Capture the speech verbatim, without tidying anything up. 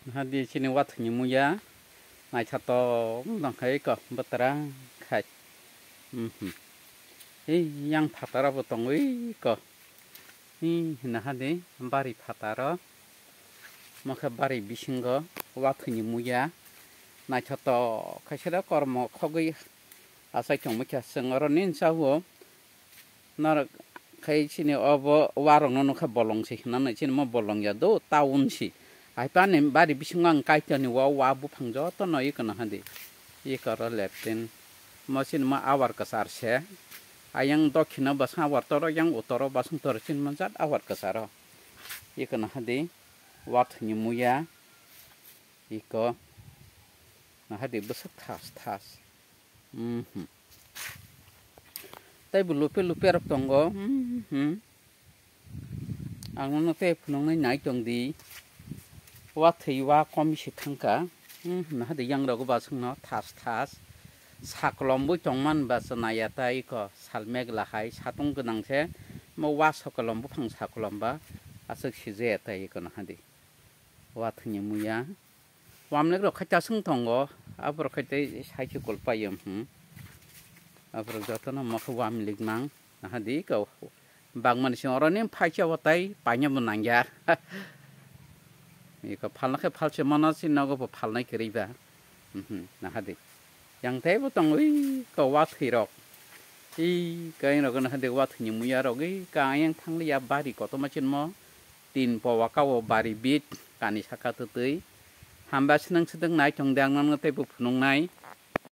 Hadi chini wathwini muya naithotok wng tongkha eko bwtwrang khai. Mhm. Ei yang phataro bo tongwi ko. Hi hwnna hadi bari phataro. Mokhe bari bisingo wathwini muya naithotok khaisada kormo khogwi achai tongmikha chwng oro nin chao. Norok khai chini obo warokno nukha bolong si hwnna nai chini mo bolong ya do town si. Hai pani bari bisingo ang kaitoni wa wa buphang joto no iko no hadi. Iko ro leptin. Mo chini mo awar kwchar se. Ayang dokhino basang awar toro yang utoro basang toro chini mo jat awar kwcharo. Iko no hadi. Wathwini muya. Iko. No hadi bwswk thas thas. Mhm. Tei bo lupe lupe rok tongo. Mhm. Ang nono tei phunuknai nai tong di. Wathwi wa kom se thangkha. Mhm. Hadi yang rogo baswkno thas thas. Sakolom bui tongman ba chwnaya ta iko sal megla hai satung gwnang se. Mo wa sakolom buphang sakolom ba aswk sijaya ta iko no hadi. Wathwini muya. Wamlek rok khai chaswng tongo, aborok khai tei sai se kolpai hmm. Aborok jotono mokhe wamlik mang, naha di ko. Bangmani sing oro ni phaisa o tai paina bo nangya. Iko phalna khe phalse mano si nogo bo phalnai kwrwi ba. Mhm, naha di. Yang tei bo tong ui ko wathwi rok. Ui ko yang rok naha di wathwini muya rok ui ka yang thang liya bari kotorma chinmo. Tin powa kao bari bit kani saka twtwi. Hamba swnang swdwng nai tong de ang nono teibo phunuknai.